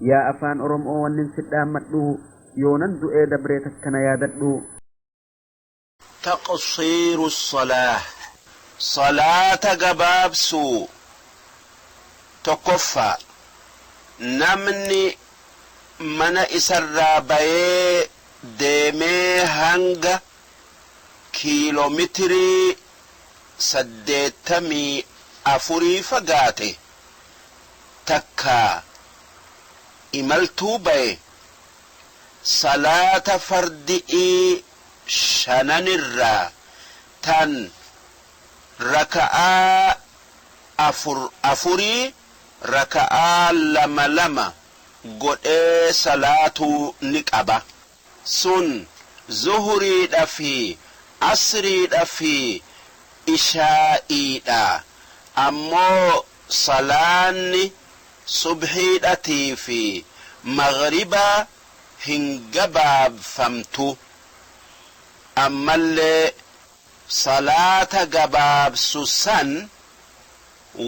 Yaa afaan Oromo'oo wannin si dhaammadhu yoonan du'ee dabree takka na yaadadhu. Taqsiiru Salaah, Salaata gabaabsuu, 1ffaa, Namni mana isarraa bayee deemee hanga kiilomitirii saddeettamii afurii fagaate takkaa imaltuu baye salaata fardi'ii shananirraa tan raka'aa afur afurii raka'aa lama lama godhee salaatuu ni qaba. Sun zuhriidha fi asriidha fi ishaa'iidha. Ammoo salaanni subhiidhatii fi maghribaa hin gabaabfamtu. Ammallee salaata gabaabsu san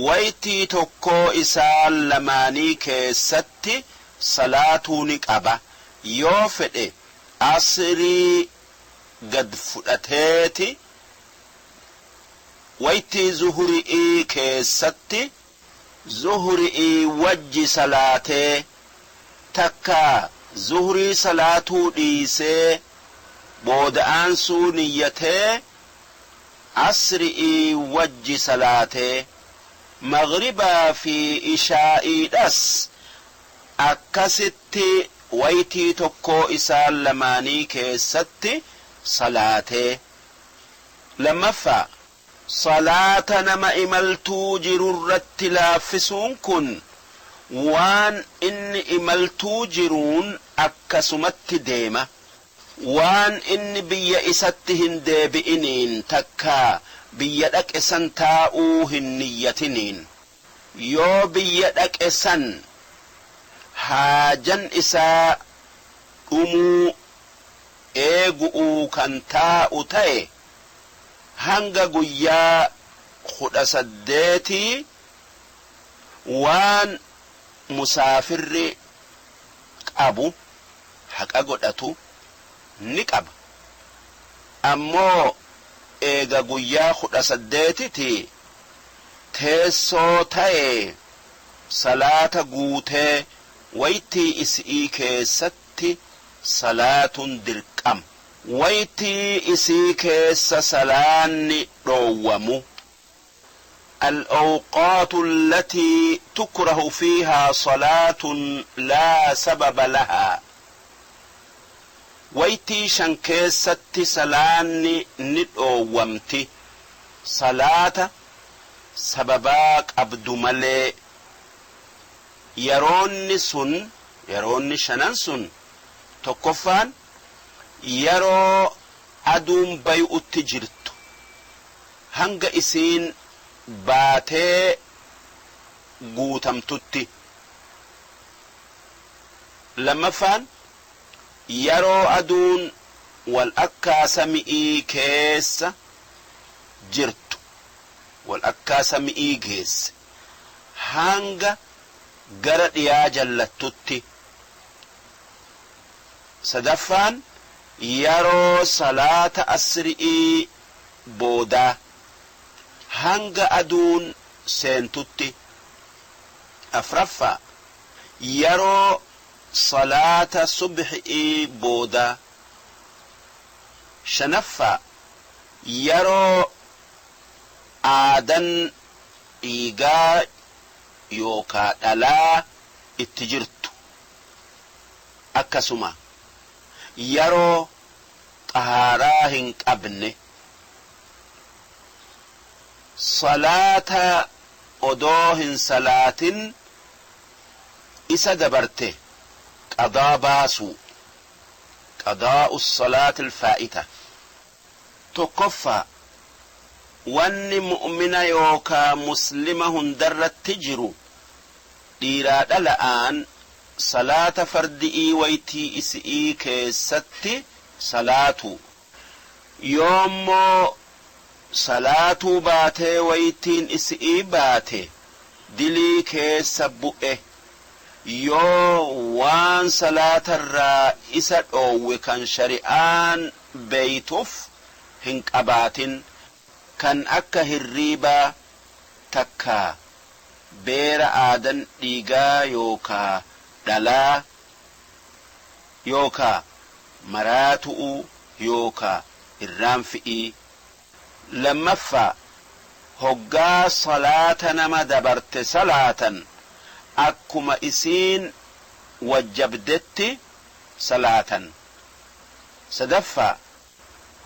waytii tokkoo isaan lamaanii keessatti salaatuu ni qaba. Yoo fedhe asrii gad fudhateeti waytii zuhri'ii keessatti zuhri'ii wajji salaatee, takkaa zuhrii salaatuu dhiisee booda aansuu niyyatee asri'ii wajji salaatee, maghribaa fi ishaa'iidhas akkasitti waytii tokkoo isaan lamaanii keessatti salaatee. Lammaffaa, Salaata nama imaltuu jirurratti laaffisuun kun waan inni imaltuu jiruun akkasumatti deema. Waan inni biyya isatti hin deebi'iniin takkaa biyya dhaqe san taa'uu hin niyyatiniin. Yoo biyya dhaqe san haajan isaa dhumuu eegu'uu kan taa'u taye hanga guyyaa kudha saddeetii waan musaafirri qabu, haqa godhatu, ni qaba. Ammoo eega guyyaa 18titii teessoo tayee salaata guutee waytii isi'ii keessatti salaatun dirqama. Waytii isii keessa salaanni dhoowwamu. Al-awqaatu allatii tukrahu fiihaa salaatun laa sababa lahaa. Waytii shan keessatti salaanni ni dhoowwamti, salaata sababaa qabdu malee. Yaroonni sun, yaroonni shanan sun, tokkoffaan, yaroo aduun bayu'utti jirtu hanga isiin baatee guutamtutti. Lammaffaan, yaroo aduun wal akkaa sami'ii keessa jirtu, wal akkaa sami'ii geesse, hanga gara dhiyaa jallattutti. Sadaffaan, yaroo salaata asri'ii boodaa hanga aduun seentutti. Afraffaa, yaroo salaata subhi'ii boodaa. Shanaffaa, yaroo aadan dhiigaa yookaa dhalaa itti jirtu. Akkasuma yaroo xahaaraa hin qabne salaata odoo hin salaatin isa dabarte qadaa baasuu, qadaa'u salaatil faa'ita. Tokkoffaa, Wanni mu'mina yookaa muslima hundarratti jiru dhiiraa dhala'aan salaata fardi'ii waytii isi'ii keessatti salaatuu. Yoommoo salaatuu baatee waytiin isi'ii baate dilii keessa bu'e. Yoo waan salaatarraa isa dhoowwe kan shari'aan beeytuf hin qabaatin, kan akka hirriibaa takkaa beera aadan dhiigaa yookaa dhalaa yookaa maraatu'uu yookaa irraanfi'ii. Lammaffaa, hoggaa salaata nama dabarte salaatan akkuma isiin wajjabdetti salaatan. Sadaffaa,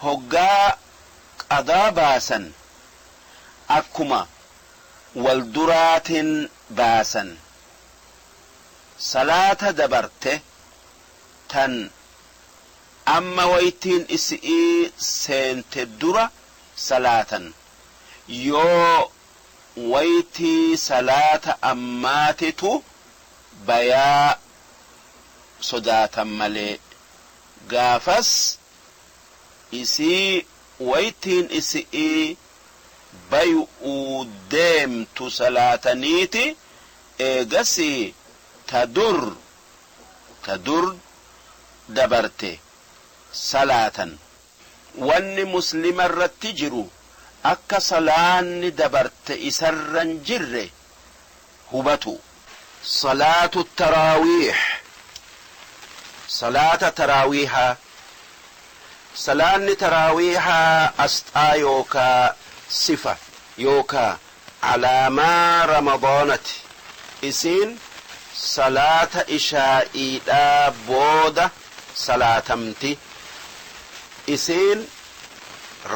hoggaa qadaa baasan akkuma wal duraatin baasan. Salaata dabarte tan amma waytiin isi'ii seente dura salaatan, yoo waytii salaata ammaatitu bayaa sodaatan malee, gaafas isii waytiin isi'ii bayu'uu deemtu salaataniiti eegasii ta dur ta dur dabarte salaatan. Wanni muslima irratti jiru akka salaanni dabarte isarran jirre hubatu. Salaatu taraawiix, salaata taraawiihaa. Salaanni taraawiihaa asxaa yookaa sifa yookaa alaamaa ramadaanati. Isiin salaata ishaa'iidhaa booda salaatamti. Isiin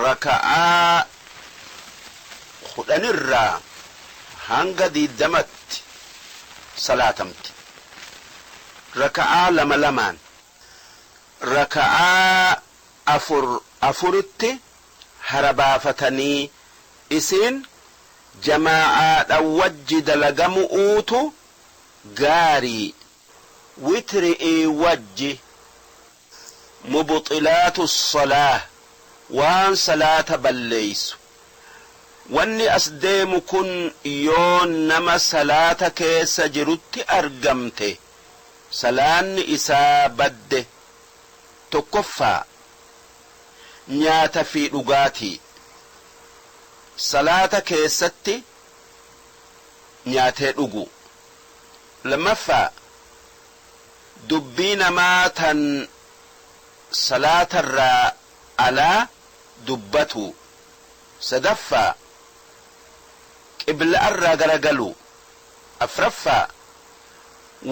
raka'aa 10rraa hanga 20tti salaatamti, raka'aa lama lamaan, raka'aa afur afuritti hara baafatanii. Isiin jamaa'aadhan wajji dalagamu'uutu gaarii, witri'ii wajji. Mubxilaatu salaah, waan salaata balleeysu. Wanni as deemu kun yoo nama salaata keessa jirutti argamte salaanni isaa badde. Tokkoffaa, nyaata fi dhugaatii. Salaata keessatti nyaatee dhuguu. Lammaffaa, dubbii namaa tan salaatarraa alaa dubbatuu. Sadaffaa, qibla'arraa gara galuu. Afraffaa,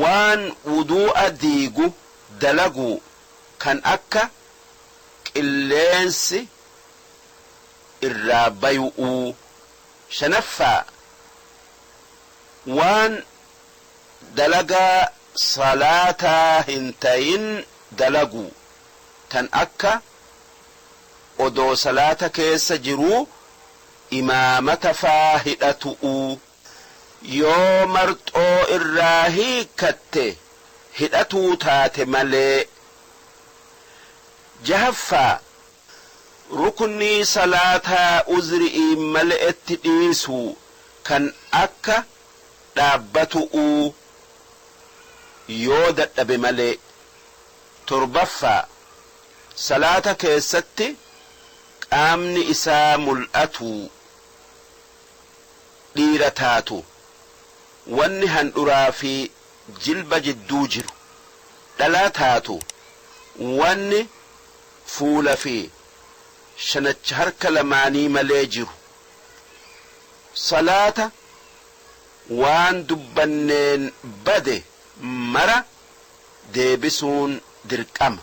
waan wuduu'a diigu dalaguu kan akka qilleensi irraa bayu'uu. Shanaffaa, waan dalagaa salaataa hin tayin dalaguu tan akka odoo salaata keessa jiruu imaamata faa hidhatu'uu. Yoo marxoo irraa hiikkatte hidhatuu taate malee. Jahaffaa, ruknii salaataa uzri'iin male'etti dhiisuu kan akka dhaabbatu'uu yoo dadhabe malee. Torbaffaa, salaata keessatti qaamni isaa mul'atuu, dhiira taatu wanni handhuraa fi jilba jidduu jiru, dhalaa taatu wanni fuula fi shanacha harka lamaanii malee jiru. Salaata waan dubbanneen bade mara deebisuun dirqama.